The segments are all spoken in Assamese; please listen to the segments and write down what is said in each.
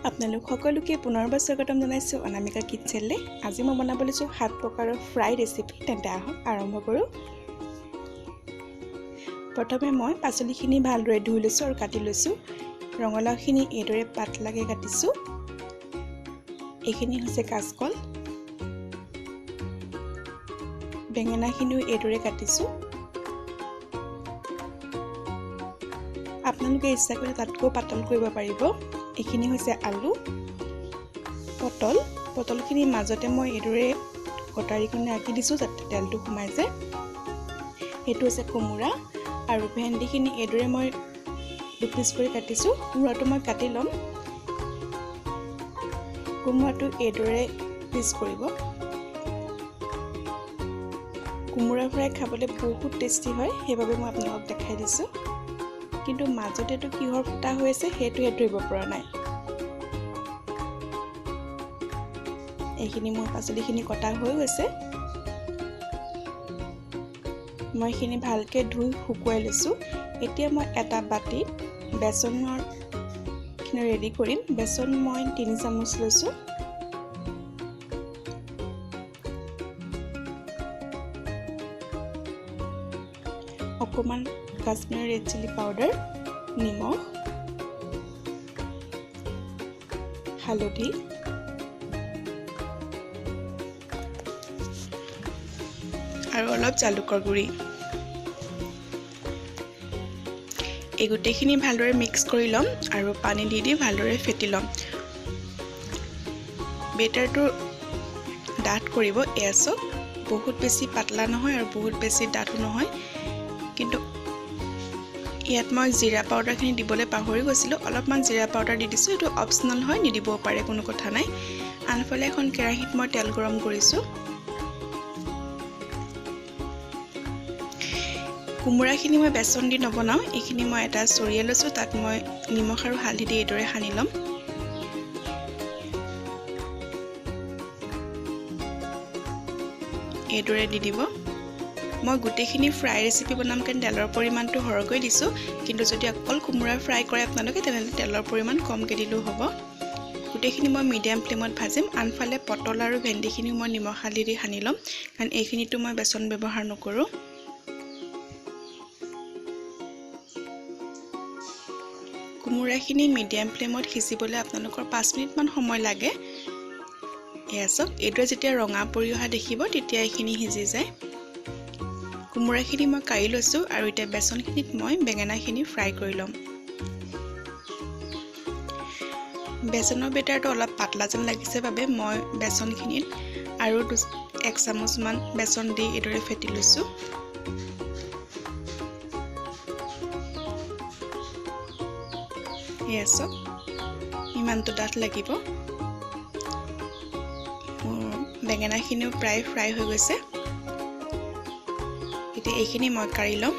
আপোনালোক সকলোকে পুনৰবাৰ স্বাগতম জনাইছোঁ অনামিকা কিটচেনলৈ। আজি মই বনাব লৈছোঁ 7 প্ৰকাৰৰ ফ্ৰাই ৰেচিপি। তেন্তে আহক আৰম্ভ কৰোঁ। প্ৰথমে মই পাচলিখিনি ভালদৰে ধুই লৈছোঁ আৰু কাটি লৈছোঁ। ৰঙালাওখিনি এইদৰে পাতলাকৈ কাটিছোঁ। এইখিনি হৈছে কাচকল। বেঙেনাখিনিও এইদৰে কাটিছোঁ। আপোনালোকে ইচ্ছা কৰিলে তাতকৈও পাতল কৰিব পাৰিব। এইখিনি হৈছে আলু, পটল। পটলখিনি মাজতে মই এইদৰে কটাৰীখনে আঁকি দিছোঁ যাতে তেলটো সোমাই যায়। এইটো হৈছে কোমোৰা আৰু ভেন্দিখিনি এইদৰে মই দুপিচ কৰি কাটিছোঁ। কোমোৰাটো মই কাটি ল'ম। কোমোৰাটো এইদৰে পিচ কৰিব। কোমোৰা ফ্ৰাই খাবলৈ বহুত টেষ্টি হয়, সেইবাবে মই আপোনালোকক দেখাই দিছোঁ। কিন্তু মাজতেতো কিহৰ ফুটা হৈ আছে সেইটোহে ধৰিব পৰা নাই। এইখিনি মোৰ পাচলিখিনি কটা হৈ গৈছে। মই এইখিনি ভালকৈ ধুই শুকুৱাই লৈছোঁ। এতিয়া মই এটা বাতিত বেচনৰখিনি ৰেডি কৰিম। বেচন মই 3 চামুচ লৈছোঁ। অকণমান কাশ্মীৰী ৰেড চিলি পাউডাৰ, নিমখ, হালধি, আৰু অলপ জালুকৰ গুড়ি। এই গোটেইখিনি ভালদৰে মিক্স কৰি ল'ম আৰু পানী দি দি ভালদৰে ফেটি ল'ম। বেটাৰটো ডাঠ কৰিব। এয়া চাওক, বহুত বেছি পাতলা নহয় আৰু বহুত বেছি ডাঠো নহয়। কিন্তু ইয়াত মই জিৰা পাউডাৰখিনি দিবলৈ পাহৰি গৈছিলোঁ। অলপমান জিৰা পাউডাৰ দি দিছোঁ। এইটো অপশ্যনেল হয়, নিদিবও পাৰে, কোনো কথা নাই। আনফালে এখন কেৰাহীত মই তেল গৰম কৰিছোঁ। কোমোৰাখিনি মই বেচন দি নবনাওঁ। এইখিনি মই এটা চৰিয়া লৈছোঁ। তাত মই নিমখ আৰু হালধি দি এইদৰে সানি ল'ম। এইদৰে দি দিব। মই গোটেইখিনি ফ্ৰাই ৰেচিপি বনাম কাৰণে তেলৰ পৰিমাণটো সৰহকৈ দিছোঁ। কিন্তু যদি অকল কোমোৰা ফ্ৰাই কৰে আপোনালোকে, তেনেহ'লে তেলৰ পৰিমাণ কমকৈ দিলেও হ'ব। গোটেইখিনি মই মিডিয়াম ফ্লেমত ভাজিম। আনফালে পটল আৰু ভেন্দিখিনিও মই নিমখ হালধি দি সানি ল'ম, কাৰণ এইখিনিতো মই বেচন ব্যৱহাৰ নকৰোঁ। কোমোৰাখিনি মিডিয়াম ফ্লেমত সিজিবলৈ আপোনালোকৰ 5 মিনিটমান সময় লাগে। এয়া চাওক, এইদৰে যেতিয়া ৰঙা পৰি অহা দেখিব তেতিয়া এইখিনি সিজি যায়। কোমোৰাখিনি মই কাঢ়ি লৈছোঁ আৰু এতিয়া বেচনখিনিত মই বেঙেনাখিনি ফ্ৰাই কৰি ল'ম। বেচনৰ বেটাৰটো অলপ পাতলা যেন লাগিছে বাবে মই বেচনখিনিত আৰু 1 চামুচমান বেচন দি এইদৰে ফেটি লৈছোঁ। এয়া চাওক, ইমানটো ডাঠ লাগিব। মোৰ বেঙেনাখিনিও প্ৰায় ফ্ৰাই হৈ গৈছে। এতিয়া এইখিনি মই কাঢ়ি ল'ম।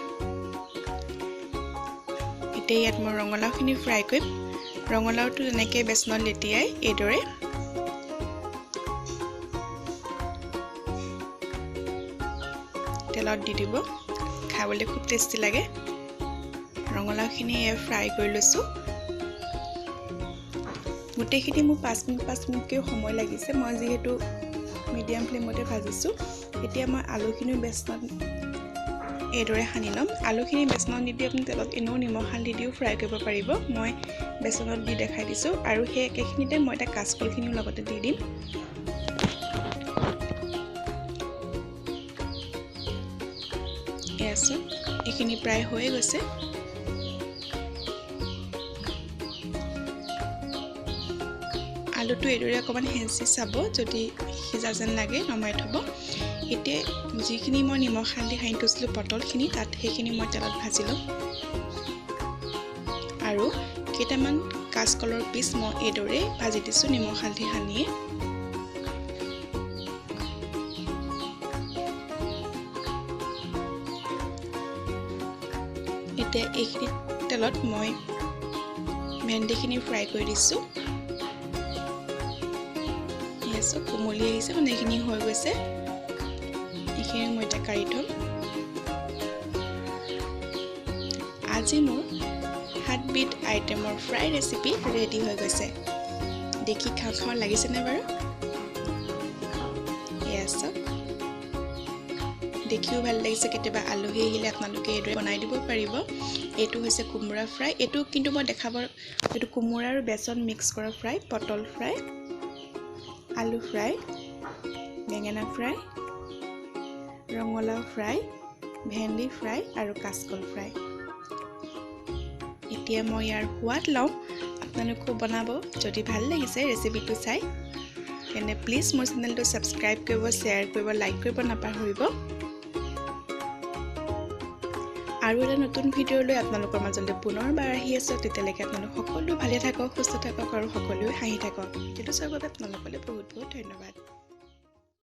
এতিয়া ইয়াত মই ৰঙালাওখিনি ফ্ৰাই কৰিম। ৰঙালাওটো তেনেকৈ বেচনত লেটিয়াই এইদৰে তেলত দি দিব। খাবলৈ খুব টেষ্টি লাগে। ৰঙালাওখিনি ফ্ৰাই কৰি লৈছোঁ। গোটেইখিনি মোৰ 5 মিনিট 5 মিনিটকৈ সময় লাগিছে। মই যিহেতু মিডিয়াম ফ্লেমতে ভাজিছোঁ। এতিয়া মই আলুখিনিও বেচনত এইদৰে সানি ল'ম। আলুখিনি বেচনত নিদি আপুনি তেলত এনেও নিমখ হালধি দিও ফ্ৰাই কৰিব পাৰিব। মই বেচনত দি দেখাই দিছোঁ। আৰু সেই একেখিনিতে মই এতিয়া কাচকলখিনিও লগতে দি দিম। এয়া চাওক, এইখিনি প্ৰায় হৈয়ে গৈছে। আলুটো এইদৰে অকণমান হেঁচি চাব, যদি সিজা যেন লাগে নমাই থ'ব। এতিয়া যিখিনি মই নিমখ হালধি সানি থৈছিলোঁ পটলখিনি, তাত সেইখিনি মই তেলত ভাজি ল'ম। আৰু কেইটামান কাচকলৰ পিচ মই এইদৰে ভাজি দিছোঁ নিমখ হালধি সানিয়ে। এতিয়া এইখিনি তেলত মই ভেন্দিখিনি ফ্ৰাই কৰি দিছোঁ। কোমলি আহিছে, মানে এইখিনি হৈ গৈছে। এইখিনি মই এতিয়া কাঢ়ি থ'ম। আজি মোৰ 7 বিধ আইটেমৰ ফ্ৰাই ৰেচিপি ৰেডি হৈ গৈছে। দেখি খাওঁ খাওঁ লাগিছেনে বাৰু? এয়া চাওক, দেখিও ভাল লাগিছে। কেতিয়াবা আলহী আহিলে আপোনালোকে এইদৰে বনাই দিব পাৰিব। এইটো হৈছে কোমোৰা ফ্ৰাই। এইটো কিন্তু মই দেখাব, এইটো কোমোৰা আৰু বেচন মিক্স কৰা ফ্ৰাই, পটল ফ্ৰাই, আলু ফ্ৰাই, বেঙেনা ফ্ৰাই, ৰঙালাও ফ্ৰাই, ভেন্দি ফ্ৰাই আৰু কাচকল ফ্ৰাই। এতিয়া মই ইয়াৰ সোৱাদ লওঁ। আপোনালোকেও বনাব। যদি ভাল লাগিছে ৰেচিপিটো চাই, তেনে প্লিজ মোৰ চেনেলটো ছাবস্ক্ৰাইব কৰিব, শ্বেয়াৰ কৰিব, লাইক কৰিব নাপাহৰিব। আৰু এটা নতুন ভিডিঅ' লৈ আপোনালোকৰ মাজলৈ পুনৰবাৰ আহি আছোঁ। তেতিয়ালৈকে আপোনালোক সকলো ভালে থাকক, সুস্থ থাকক আৰু সকলোৱে হাঁহি থাকক। ভিডিঅ'টো চোৱাৰ বাবে আপোনালোকলৈ বহুত বহুত ধন্যবাদ।